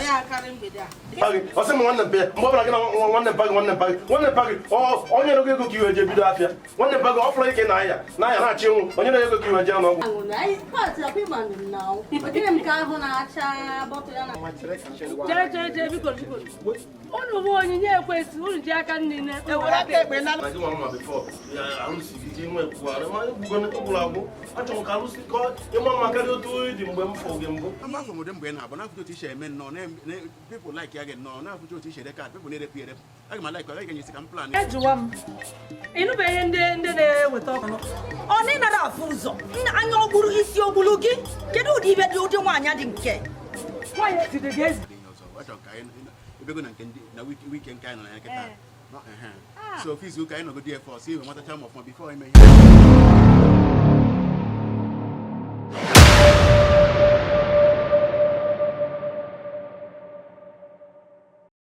Ya akarị mgbede a. Ọ sị m nwanne mpa ya, mgbe ọbụla gị na nwanne mpa gị, nwanne mpa gị, nwanne mpa gị, o nyere gị ego ka i wee jee bido afịa. Nwanne mpa gị, ọ fụrụ ike na-aya na-aya na-achọ ịnwụ, o nyere ego ka i wee jee n'ọgwụ. Chere, chere, chere, biko, biko. Unu bụ onyinye ekwesị, unu ji aka niile. Ewere aka ekpe na Na gị nwa mma before ya arụsị gị ji nwe kwuara ma egwugoro agwụ. Achọrọ m ka arụsị ka ịma mma karịa otu dị mgbe m fụ gị mbụ. Afọ m ụdị mgbe ị na-abụ na-afụcha otu isi eme nnọọ, people like ya gị nnọọ, na-afụcha otu isi ere card, people na-erepụ erepụ. Aga m like agaghị enye isi ka m plan. Ejụwa m, ịnụbe ihe ndị na-eweta ọkụ. Ọ na ịnara afụ ụzọ anya ogburu isi ogbulu gị. Kedu ụdị ibe dị ụdị nwaanyị dị nke nwaanyị etiri gị ezi? Ihe ọzọ achọrọ ka anyị ebego na nke ndị na week nke anyị nọ na ya kịta. So ofu izu ụka anyị nọgodi efọ si iwe nwetacha m ọfụma before ime ihe.